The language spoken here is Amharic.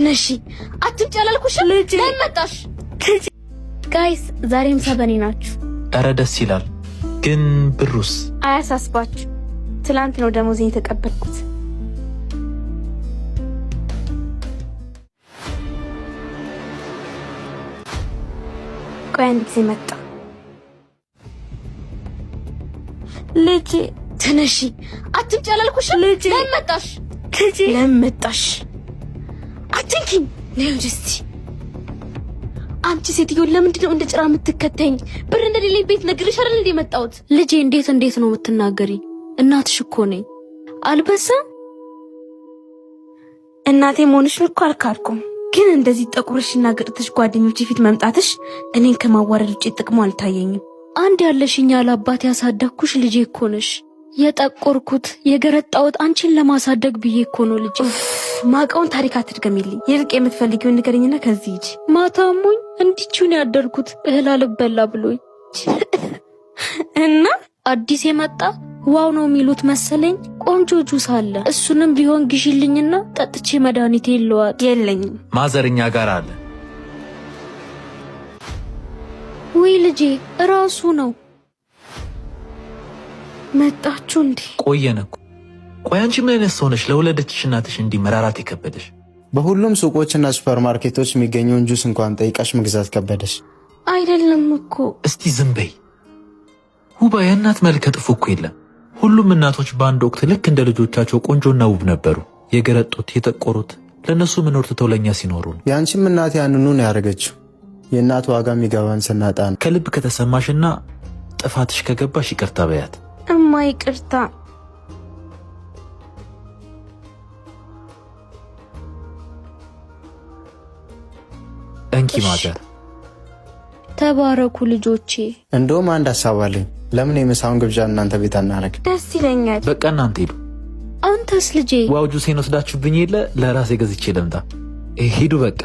ነሺ አትምጪ አላልኩሽም? ለምን መጣሽ? Guys፣ ዛሬም ሰበኔ ናችሁ። እረ ደስ ይላል። ግን ብሩስ? አያሳስባችሁ። ትላንት ነው ደሞዜን የተቀበልኩት። ቆይ አንድ ጊዜ መጣ። ልጄ ተነሺ፣ አትምጪ አላልኩሽም? ለምን መጣሽ? ለምን መጣሽ? አትንኪኝ። ነይ እስቲ። አንቺ ሴትዮ ለምንድን ነው እንደ ጭራ የምትከተኝ? ብር እንደሌለኝ ቤት ነግሬሽ አይደል እንዴ የመጣሁት? ልጄ እንዴት እንዴት ነው የምትናገሪ? እናትሽ እኮ ነኝ። አልበዛም? እናቴ መሆንሽን እኮ አልካድኩም፣ ግን እንደዚህ ጠቁርሽና ገጥተሽ ጓደኞቼ ፊት መምጣትሽ እኔን ከማዋረድ ውጭ ጥቅሙ አልታየኝም። አንድ ያለሽኝ ያለ አባት ያሳደግኩሽ ልጄ እኮ ነሽ። የጠቆርኩት የገረጣሁት አንቺን ለማሳደግ ብዬ እኮ ነው ልጄ። ማቀውን ታሪክ አትድገሚልኝ። ይልቅ የምትፈልጊውን ንገረኝና ከዚህ ሂጂ። ማታ አሞኝ እንዲችውን ያደርኩት እህል አልበላ ብሎኝ እና አዲስ የመጣ wow ነው የሚሉት መሰለኝ ቆንጆ ጁስ አለ። እሱንም ቢሆን ግዢልኝና ጠጥቼ መድኃኒቴ ልዋጥ። የለኝም። Mother እኛ ጋር አለ። ውይ ልጄ እራሱ ነው። መጣችሁ እንዴ? ቆየን እኮ። ቆይ አንቺ ምን አይነት ሰው ነሽ? ለወለደችሽ እናትሽ እንዲህ መራራት የከበደሽ? በሁሉም ሱቆችና ሱፐርማርኬቶች የሚገኘውን ጁስ እንኳን ጠይቀሽ መግዛት ከበደሽ። አይደለም እኮ። እስቲ ዝም በይ ሁባ። የእናት መልከ ጥፉ እኮ የለም። ሁሉም እናቶች በአንድ ወቅት ልክ እንደ ልጆቻቸው ቆንጆና ውብ ነበሩ። የገረጡት የጠቆሩት ለእነሱ መኖር ትተው ለእኛ ሲኖሩ ነው። የአንቺም እናት ያንኑ ነው ያደረገችው። የእናት ዋጋ የሚገባን ስናጣ ነው። ከልብ ከተሰማሽና ጥፋትሽ ከገባሽ ይቅርታ በያት። እማ ይቅርታ። እንኪ mother። ተባረኩ ልጆቼ። እንደውም አንድ ሀሳብ አለኝ። ለምን የምሳውን ግብዣ እናንተ ቤት አናረግ? ደስ ይለኛል። በቃ እናንተ ሂዱ። አንተስ ልጄ? Wow ጁሴን ወስዳችሁብኝ የለ ለራሴ ገዝቼ ልምጣ። ሂዱ በቃ።